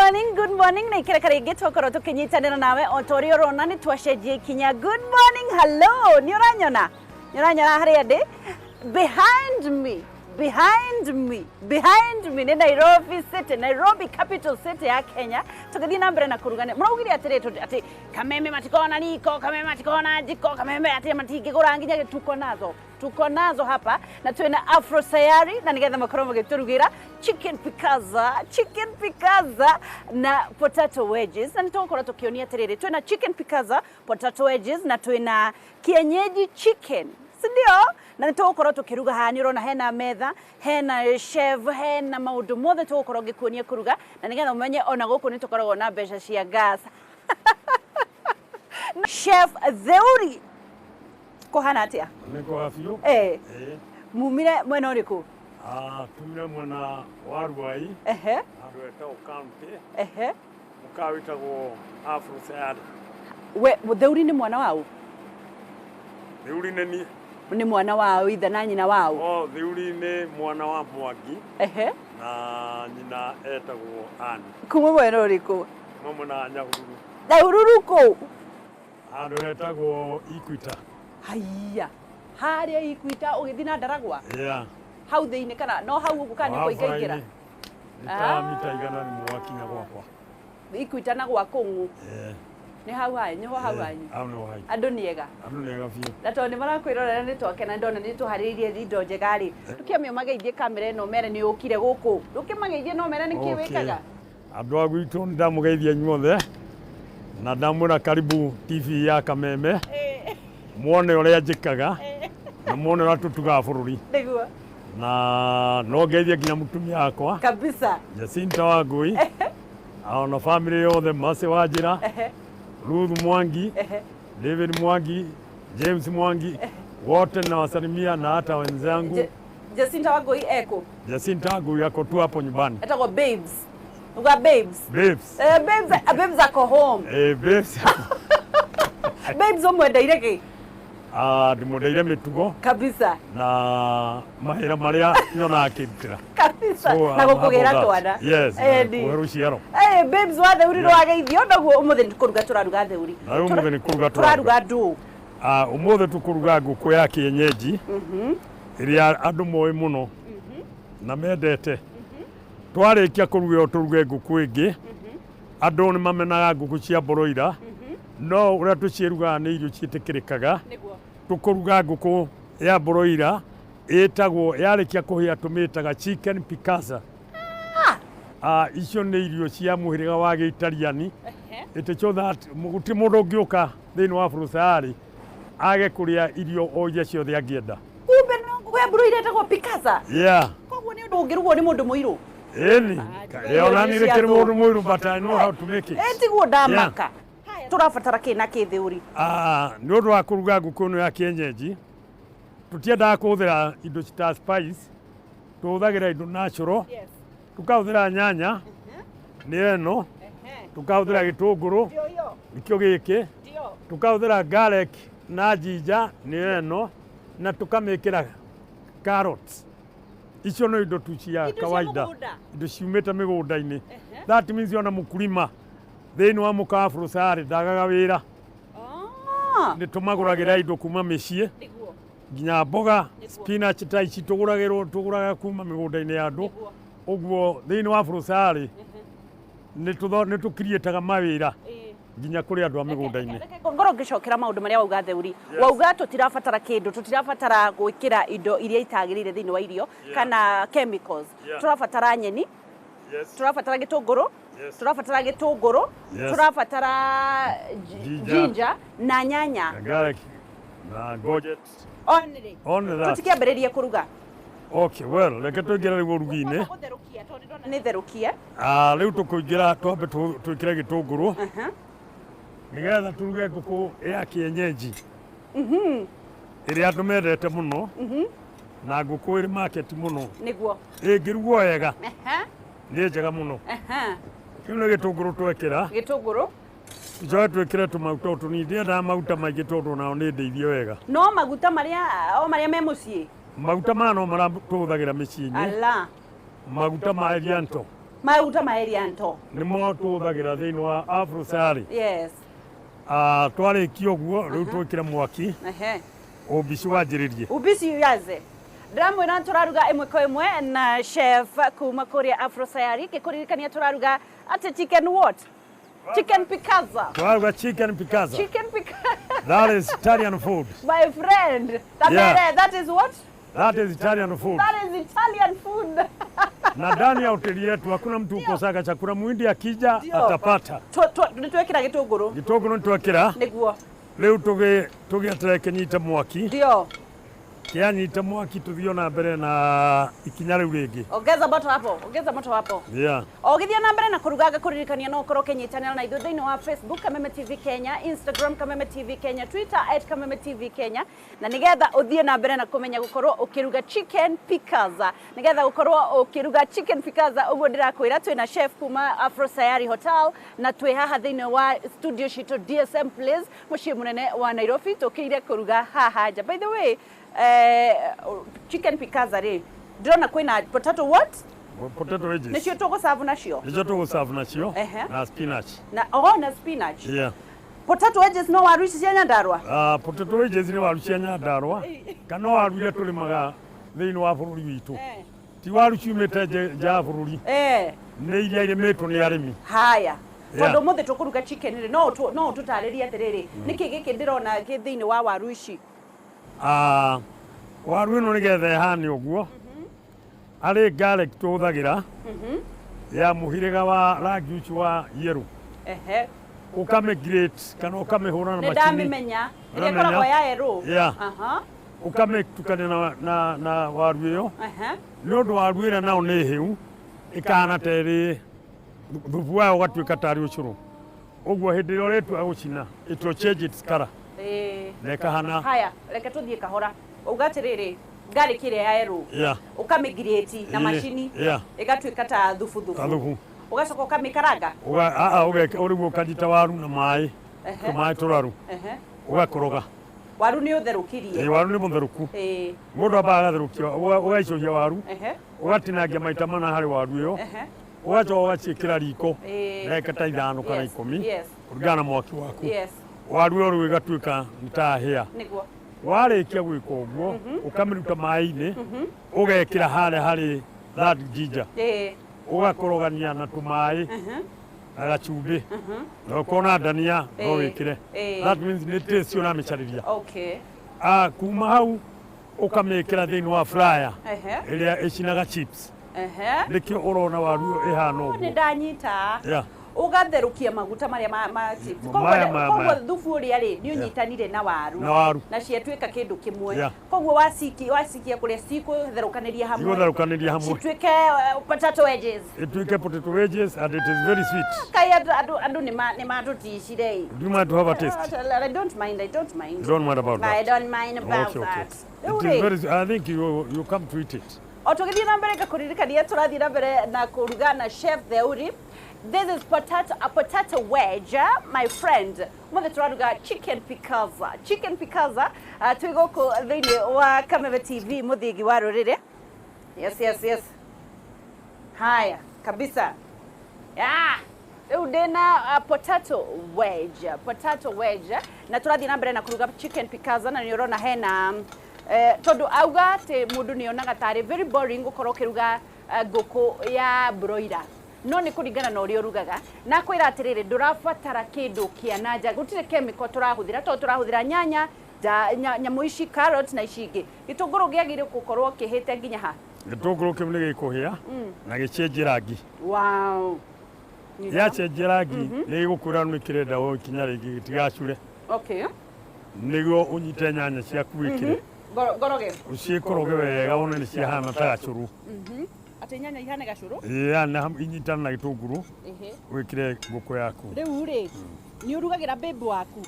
Morning, good morning. Na ikireka rĩngĩ twakorwo tũkĩnyitanĩra nawe o ta ũrĩa ũrona nĩ twacenjia ikinya. Good morning, hello. Nĩ ũranyona? Nĩ ũranyona harĩa ndĩ? Behind me, behind me, behind me nĩ Nairobi City, Nairobi capital city ya Kenya. Tũgĩthiĩ na mbere na kũrugana. Mũraugire atĩrĩ tondũ atĩ Kameme matikoragwo na riko, Kameme matikoragwo na njiko, Kameme atĩ matingĩgũra nginya tuko nazo. Tuko nazo hapa na twina Afro Sayari na nigetha makorwo magĩtũrugĩra chicken picaza, chicken picaza na potato wedges, na nĩtũgũkorwo tũkĩonia atĩrĩrĩ, twĩna chicken picaza, potato wedges na twĩna kienyeji chicken, si ndio? Na nĩtũgũkorwo tũkĩruga haha. Nĩ ũrona hena metha, hena chef, hena maũndũ mothe tũgũkorwo ngĩkuonia kũruga, na nĩgetha ũmenye ona gũkũ nĩ tũkoragwo na mbeca cia gas. Chef Theuri, kũhana atĩa? Nĩ kwega biũ. Eh. Mumire mwena ũrĩkũ? Ah, tumire mwena wa Ruai, handũ hetagwo county, mũkawa wĩtagwo Afro Sayari. We Theuri nĩ mwana waũ? Theuri nĩ niĩ. Nĩ mwana wa ithe na nyina waũ? Oh, Theuri nĩ mwana wa Mwangi na nyina etagwo Ann. Kuma mwena ũrĩkũ? Kuma mwena wa Nyahururu. Nyahururu kũ? Handũ hetagwo Ikwita. Haiya, harĩa Ikwita ũgĩthiĩ na Ndaragwa? Yeah. Hau thĩinĩ kana no hau ũguo kana nĩ kũingaingĩra? Nĩ ta mita 100 wakinya gwakwa. Ikwita na gwa Kũng'ũ. Yeah. Nĩ hau hanyu, nĩho hau hanyu. Hau nĩho hanyu. Andũ nĩ ega. Andũ nĩ ega biũ. Na tondũ nĩ marakwĩrorera nĩ twakena ndona nĩ tũharĩrĩirie indo njega rĩ, ndũkĩambe ũmageithie kamera ĩno mere nĩ ũkire gũkũ. Ndũkĩmageithie no mere nĩkĩ wĩkaga. Andũ a gwitũ, nĩ ndamũgeithia inyuothe na ndamwĩra karibu TV ya Kameme, muone ũrĩa njĩkaga na muone ũrĩa tũtugaga bũrũri. Na no ngeithie nginya mũtumia wakwa Jacinta Wangui, ona family yothe, Mercy Wanjĩra, Ruth Mwangi, David Mwangi, James Mwangi, wote nawasalimia na hata wenzangu. Jacinta Wangui eko? Jacinta Wangui ako tu hapo nyumbani. Etagwo Babes. Uga Babes. Babes. Eh, Babes, eh, Babes ako home. Eh, Babes. Babes ũmwendeire kĩ? Ah, ndĩmwendeire mĩtugo na mawĩra marĩa nyonaga akĩrutĩra. So, na I'm gũkũgĩra happy twana. with that. Yes, na kũhe rũciaro. Eh, Babes wa Theuri, nĩwageithio. Noguo ũmũthĩ nĩ kũruga tũraruga, Theuri. Na rĩu ũmũthĩ nĩ kũruga. Tũraruga ndũ? Ah, ũmũthĩ tũkũruga ngũkũ ya kienyeji ĩrĩa andũ moĩ mũno na mendete. Twarĩkia kũruga ĩyo, tũruge ngũkũ ĩngĩ. Andũ nĩ mamenaga ngũkũ cia broiler, no ũrĩa tũciĩrugaga nĩ irio ciĩtĩkĩrĩkaga. Tũkũruga ngũkũ ya broiler ĩtagwo, yarĩkia kũhĩa tũmĩtaga chicken picaza. Ah, icio nĩ irio cia mũhĩrĩga wa Gĩitariani. It so that gũtirĩ mũndũ ũngĩũka thĩinĩ wa Afro age kũrĩa irio o iria ciothe angĩenda. Kumbe no ngũkũ ya broiler ĩtagwo picaza? Yeah. Koguo nĩ ũndũ ũngĩrugwo nĩ mũndũ mũirũ? Ĩni. Irio Ona niĩ cia kĩrĩ thũ. mũndũ mũirũ, but I know how to make it. Ĩ, tiguo ndamaka. Tũrabatara kĩ na kĩ, Theuri? Ah, nĩ ũndũ wa kũruga ngũkũ ĩno ya kienyeji, tũtiendaga kũhũthĩra indo ta spice, tũhũthagĩra indo natural. Tũkahũthĩra nyanya nĩ ĩno, tũkahũthĩra gĩtũngũrũ nĩkĩo gĩkĩ, tũkahũthĩra garlic na ginger nĩ ĩno, na tũkamĩkĩra carrots. Icio no indo tu cia Indo cia kawaida. mũgũnda. Indo ciumĩte mĩgũnda-inĩ. That means ona mũkulima thĩinĩ wa mũkawa Afro Sayari ndagaga wĩra. Nĩ tũmagũragĩra indo kuma mĩciĩ, nginya mboga, spinach ta ici tũgũragĩrwo, tũgũraga kuma mĩgũnda-inĩ ya andũ. Ũguo thĩinĩ wa Afro Sayari nĩ tũkiriĩtaga mawĩra nginya kũrĩ andũ a mĩgũnda-inĩ. Ngorwo ngĩcokera maũndũ marĩa wauga, Theuri. Wauga tũtirabatara kĩndũ, tũtirabatara gwĩkĩra indo iria itagĩrĩire thĩinĩ wa irio kana chemicals. Tũrabatara nyeni, tũrabatara gĩtũngũrũ, tũrabatara gĩtũngũrũ, tũrabatara Ginger. Ginger na nyanya. Na garlic na courgette. Only. Only that. Tũtikĩambĩrĩrie kũruga. Okay, well, reke tũingĩre rĩu ũrugi-inĩ. Nĩ therũkie. Ah, rĩu tũkũingĩra twambe twĩkĩre gĩtũngũrũ nĩgetha tũruge ngũkũ ya kienyeji ĩrĩa andũ mendete mũno, na ngũkũ ĩrĩ market mũno. Ĩngĩrugwo wega nĩ njega mũno. Kĩu nĩ gĩtũngũrũ twekĩra. Gĩtũngũrũ. Tũcoke twĩkĩre tũmaguta o tũnini. Ndiendaga maguta maingĩ tondũ nao nĩ ndĩithie wega. No maguta marĩa o marĩa me mũciĩ? Maguta maya no marĩa tũhũthagĩra mĩciĩ-inĩ. Ala. Maguta ma Elianto. Maguta ma Elianto. Nĩmo tũhũthagĩra thĩinĩ wa Afro Sayari. Yes. Ah, twarĩkia ũguo rĩu twĩkĩre mwaki. Ehe. Ũmbici wanjĩrĩrie. Ubici uyaze. Ndĩramwĩra tũraruga ĩmwe kwa ĩmwe na chef kuma kũrĩa Afro Sayari, ngĩkũririkania tũraruga atĩ chicken what? Chicken picaza. Tũraruga chicken picaza. Chicken picaza. That is Italian food. My friend. That, Yeah. that is what? That is Italian food. That is Italian food. Na ndani ya hoteli yetu hakuna mtu ukosaga chakula. Muhindi akija Ndio. atapata. Nĩ twekĩra gĩtũngũrũ. Gĩtũngũrũ nĩtwekĩra. Nĩguo. Rĩu tũgĩeterere kĩnyite mwaki. Ndio. Kĩanyita mwaki tũthiĩ na mbere na ikinya rĩu rĩngĩ. Ongeza moto hapo. Ongeza moto hapo. Yeah. O gĩthiĩ na mbere na kũruga, ngakũririkania no ũkorwo ũkĩnyitanĩra na ithuĩ thĩinĩ wa Facebook Kameme TV Kenya, Instagram Kameme TV Kenya, Twitter @KamemeTV Kenya, na nĩgetha ũthiĩ na mbere na kũmenya gũkorwo ũkĩruga chicken picaza, nĩgetha ũkorwo ũkĩruga chicken picaza ũguo ndĩrakwĩra, twĩna chef kuma Afro Sayari Hotel na twĩ haha thĩinĩ wa studio citũ DSM Place, mũciĩ mũnene wa Nairobi, tũkĩire kũruga haha nja. By the way, chicken picaza rĩ, ndĩrona kwĩna potato what? Potato wedges. Nĩcio tũgũcabu nacio? Nĩcio tũgũserve nacio Ehe. na spinach. Na oh, na spinach. Yeah. Potato wedges no waru ici cia Nyandarua? Ah, potato wedges nĩ waru cia Nyandarua kana waru iria tũrĩmaga thĩinĩ wa bũrũri witũ. Ti waru ciumĩte nja ya bũrũri. Nĩ iria irĩmĩtwo nĩ arĩmi. Haya. Yeah. Tondũ ũmũthĩ tũkũruga chicken rĩ, no ũtũtarĩrie atĩrĩrĩ, nĩkĩ gĩkĩ ndĩrona gĩ thĩinĩ wa waru ici? Ah, waru ĩno nĩgetha ĩhane ũguo, harĩ garlic tũhũthagĩra ya mũhĩrĩga wa rangi ũcio wa yellow. Ũkamĩ grate kana ũkamĩhũra na Nĩ macini. ndamĩmenya ĩrĩa Ũramenya? ĩkoragwo ya yerũ. Yeah. Aha. Ũkamĩtukania na waru ĩyo. Nĩ ũndũ waru ĩrĩa nao nĩ hĩu, ĩkahana ta ĩrĩ thubu wayo ũgatuĩka tarĩ ũcũrũ. Ũguo hĩndĩ ĩrĩa ũrĩtua gũcina, it will change its color na ĩkahana. Haya, reke tũthiĩ kahora. Uga atĩrĩrĩ, garlic ĩrĩa ya yerũ ũkamĩgirĩti na macini, ĩgatuĩka ta thubu thubu. Ta thubu. Ũgacoka ũkamĩkaranga. Rĩu ũkanyita waru na maĩ, tũmaĩ tũraru, ũgakoroga. Waru nĩ ũtherũkirie? Ĩ, waru nĩ mũtherũku. Mũndũ ambaga agatherũkia, ũgaicũhia waru, ũgatinangia maita mana harĩ waru ĩyo, ũgacoka ũgaciĩkĩra riko ndagĩka ta 5 kana 10, kũringana na mwaki waku. Waru ĩyo rĩu ĩgatuĩka nĩ ta hĩa. Nĩguo. Warĩkia gwĩka ũguo, ũkamĩruta maĩ-inĩ, ũgekĩra harĩa harĩ that ginger, ũgakorogania na tũmaĩ na gacumbĩ, na ũkona ndania no wĩkĩre. That means nĩ taste ũramĩcarĩria. Ah, kuma hau ũkamĩkĩra thĩinĩ wa fryer ĩrĩa ĩcinaga chips. Nĩkĩo ũrona waru ĩyo ĩhana Nĩ ũguo. ndanyita. Yeah. Ũgatherũkia maguta marĩa ma chips. Maya, maya, Koguo maya. thubu ũrĩa rĩ nĩ ũnyitanire na waru. Na waru. Na ciatuĩka kĩndũ kĩmwe. Yeah. Koguo wacikia kũrĩa cikũtherũkanĩria hamwe. Igũtherũkanĩria hamwe. Cituĩke potato wedges. Ĩtuĩke potato wedges and it is very sweet. Kai andũ nĩ matũticire. Do you mind to have a taste? I don't mind, I don't mind. You don't mind about I that? don't mind about Okay. that. It Rĩu is rĩ, very, I think you come to eat it. O tũgĩthiĩ na mbere ngakũririkania tũrathiĩ na mbere na kũruga na chef Theuri. This is a potato wedge, my friend. Ũmũthĩ tũraruga chicken picaza. Chicken picaza, twĩ gũkũ thĩinĩ wa Kameme TV, mũthingi wa rũrĩrĩ. Yes, yes, yes. Haya, kabisa. Yeah. Rĩu ndĩna potato wedge, potato wedge, na tũrathiĩ na mbere na kũruga chicken picaza, na nĩ ũrona hena tondũ auga atĩ mũndũ nĩ onaga tarĩ very boring gũkorwo ũkĩruga ngũkũ ya broiler, no nĩ kũringana na ũrĩa ũrugaga, na kwĩra atĩrĩrĩ, ndũrabatara kĩndũ kĩa na nja, gũtirĩ chemical tũrahũthĩra, tondũ tũrahũthĩra nyanya nyamũ ici, carrot na ici ingĩ. Gĩtũngũrũ gĩagĩrĩire gũkorwo kĩhĩte nginya ha? Gĩtũngũrũ kĩu nĩ gĩkũhĩa na gĩcenjie rangi. Wow. Gĩacenjia rangi nĩ gĩgũkwĩra nĩ kĩrenda o ikinya rĩngĩ gĩtigacure. Nĩguo ũnyite nyanya ciaku wĩkĩre. Ngoroge. Ũciĩkoroge wega wone nĩ ciahana ta gacũrũ. Atĩ nyanya ihane gacũrũ? Yeah, na inyitane na gĩtũngũrũ wĩkĩre ngũkũ yaku. Rĩu rĩ, nĩ ũrugagĩra babe waku?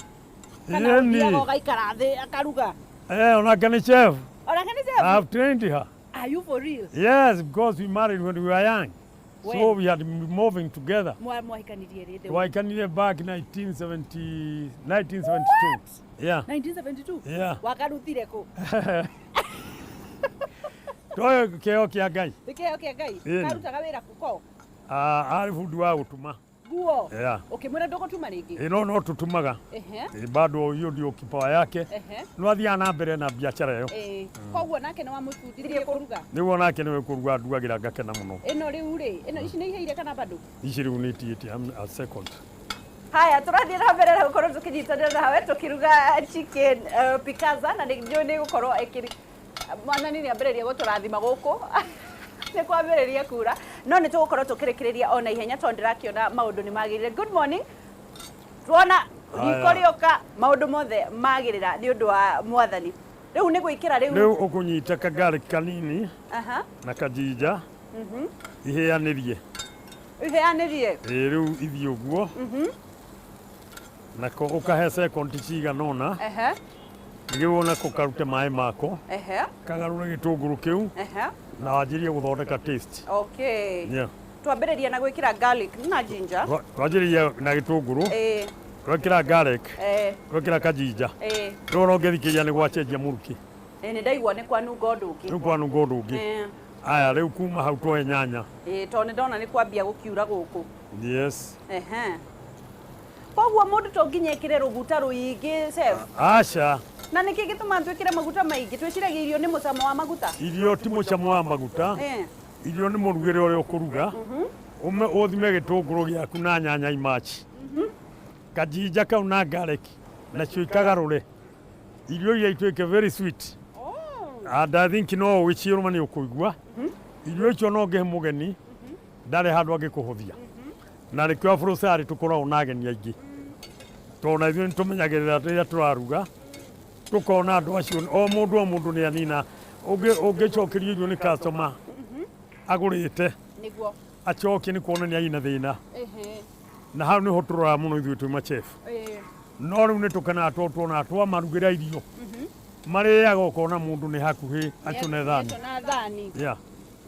Kana Ĩni. ũthiaga ũgaikara thĩ akaruga? Onake nĩ chef. Onake nĩ chef? I have trained her. Are you for real? Yes, because we married when we were young. So When? we had been moving together. Mwahikanirie rĩ? Twahikanirie back 1970, 1972. What? Yeah. 1972? Yeah. Wakaruthire kũ? Toyo kĩheo kĩa Ngai. Nĩ kĩheo kĩa Ngai? Ĩni. Karutaga wĩra kũ? Ah, arĩ bundi wa gũtuma. Nguo. Yeah. Ũkĩmwĩra ndũgũtuma rĩngĩ? Ĩ, no tũtumaga. Ĩ, bado hiyo ndio kipawa yake. No athiaga na mbere na biacara ĩyo. Koguo nake nĩ wamũbundithirie kũruga? Nĩguo nake nĩwe kũruga ndugagĩra ngakena mũno. Ĩno rĩu rĩ, ĩno ici nĩ iheire kana bado? Ici rĩu nĩ itigĩte a second. Haya, tũrathiĩ na mbere na gũkorwo tũkĩnyitanĩra nawe tũkĩruga chicken picaza, na nĩ njũĩ nĩ gũkorwo ĩkĩri mwathani nĩ ambĩrĩria gũtũrathima gũkũ, nĩ kwambĩrĩria kura, no nĩ tũgũkorwo tũkĩrĩkĩrĩria ona ihenya tondũ ndĩrakĩona maũndũ nĩ magĩrĩire. Good morning. Tuona riko Haya. rĩoka, maũndũ mothe magĩrĩra nĩ ũndũ wa mwathani. Rĩu nĩ gwĩkĩra rĩu. Rĩu ũkũnyita kagarlic kanini na kajinja ihĩanĩrie. Iheanĩrie. Ĩ, rĩu ithiĩ ũguo nako ũkahe second cigana ũna nĩguo nako karute maĩ mako, kagarũre gĩtũngũrũ kĩu na wanjĩrie gũthondeka taste. Okay. Yeah. Twambĩrĩria na gwĩkĩra garlic na ginger. Twanjĩrĩria na gĩtũngũrũ, twekĩra garlic, twekĩra kajinja. Rĩu ona ũngĩthikĩrĩria nĩ gwacenjia mũrukĩ. Nĩ ndaigua nĩ kwanunga ũndũ ũngĩ. Rĩu kwanunga ũndũ ũngĩ. Aya, rĩu kuma hau twoe nyanya. Tondũ nĩ ndona nĩ kwambia gũkiura gũkũ. Yes. Koguo mũndũ to nginya ĩkĩre rũguta rũingĩ, chef? Aca. Na nĩkĩ gĩtũmaga twĩkĩre maguta maingĩ? Twĩciragia irio nĩ mũcamo wa maguta. Irio ti mũcamo wa maguta. Irio nĩ mũrugĩre ũrĩa ũkũruga. Ume ũthime gĩtũngũrũ gĩaku na nyanya imachi, kajinja kau na garlic nacio ikagarũre irio iria ituĩke very sweet. And I think no ũgĩciũrũma nĩ ũkũigua irio icio, no ngĩhe mũgeni ndarĩ handũ angĩkũhũthia, na nĩkĩo Afrosari tũkoragwo na ageni aingĩ, tondũ na ithuĩ nĩ tũmenyagĩrĩra rĩrĩa tũraruga, tũkona andũ acio o mũndũ o mũndũ nĩ anina. Ũngĩcokerio irio nĩ customer agũrĩte, acokie, nĩ kuonania ina thĩna. Na hau nĩho tũroraga mũno ithuĩ twĩ machef. No rĩu nĩ tũkenaga tondũ tuona twamarugĩra irio marĩaga, ũkona mũndũ nĩ hakuhĩ acũne thani. Nĩacũna thani.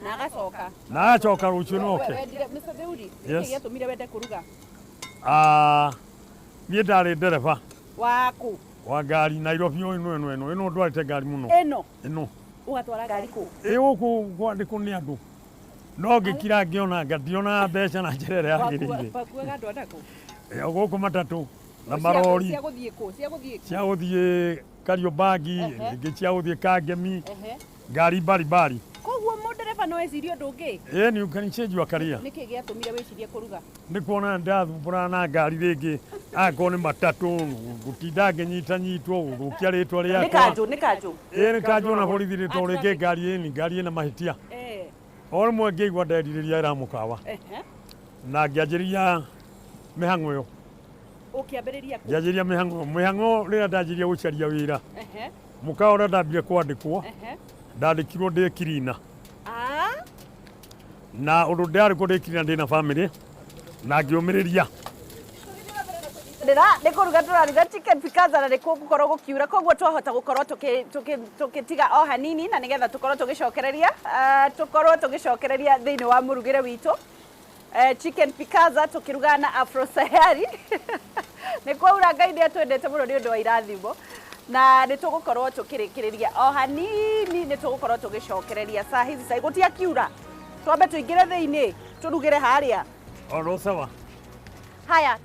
Na agacoka. Na agacoka rũciũ noke. Wendire, Mr. Theuri, Yes. nĩkĩ gĩatũmire wende kũruga? Ah, niĩ ndarĩ ndereba. Waku? Wa ngari Nairobi ĩno ĩno ĩno ĩno ndwarĩte ngari mũno. Ĩno? Ĩno. Ũgatwara ngari kũ? Ĩ, gũkũ kwandĩkwo nĩ andũ, no ngĩkira ngĩona ngandionaga mbeca na njĩra ĩrĩa yagĩrĩire. Wakuaga andũ anakũ? Ĩ, gũkũ matatũ na marori. Cia gũthiĩ kũ? Cia gũthiĩ kũ? Cia gũthiĩ Kariobangi, ingĩ cia gũthiĩ Kangemi, ngari mbalimbali. Koguo mũndereba no ecirie ũndũ ũngĩ? Ĩ, ni can change your career. Nĩkĩ gĩatũmire wĩcirie kũruga? Nĩ kuona ndathumbũrana na ngari rĩngĩ, akorwo nĩ matatũ gũtinda ngĩnyitanyitwo gũthũkia rĩtwa Nĩ rĩakwa. kanjũ, nĩ kanjũ. Ĩ, nĩ kanjũ na borithi rĩ, tondũ rĩngĩ ngari ĩni ngari ĩna mahĩtia. O rĩmwe ngĩigua nderirĩria ĩra mũkawa na ngĩanjĩrĩria mĩhang'o ĩyo. Ũkĩambĩrĩria kũ? Ngĩanjĩrĩria mĩhang'o rĩrĩa ndanjĩrĩria gũcaria wĩra, mũkawa ũrĩa ndambire kwandĩkwo, ndandĩkirwo ndĩ kirina. Na ũndũ ndarĩkwo ndĩ kirina ndĩna family na ngĩũmĩrĩria. Ndĩra nĩ kũruga tũraruga chicken picaza, na nĩ gũkorwo gũkiura, koguo twahota gũkorwo tũgĩtiga o hanini na nĩgetha tũkorwo tũgĩcokereria, tũkorwo tũgĩcokereria thĩinĩ wa mũrugĩre witũ. Chicken picaza tũkĩruga na Afro Sayari. Nĩ kwaura, Ngai nĩ atwendete mũno nĩ ũndũ wa irathimo, na nĩ tũgũkorwo tũkĩrĩkĩrĩria o hanini, nĩ tũgũkorwo tũgĩcokereria saa hizi sai gũtiakiura, twambe tũingĩre thĩinĩ tũrugĩre harĩa. Oro sawa. Haya.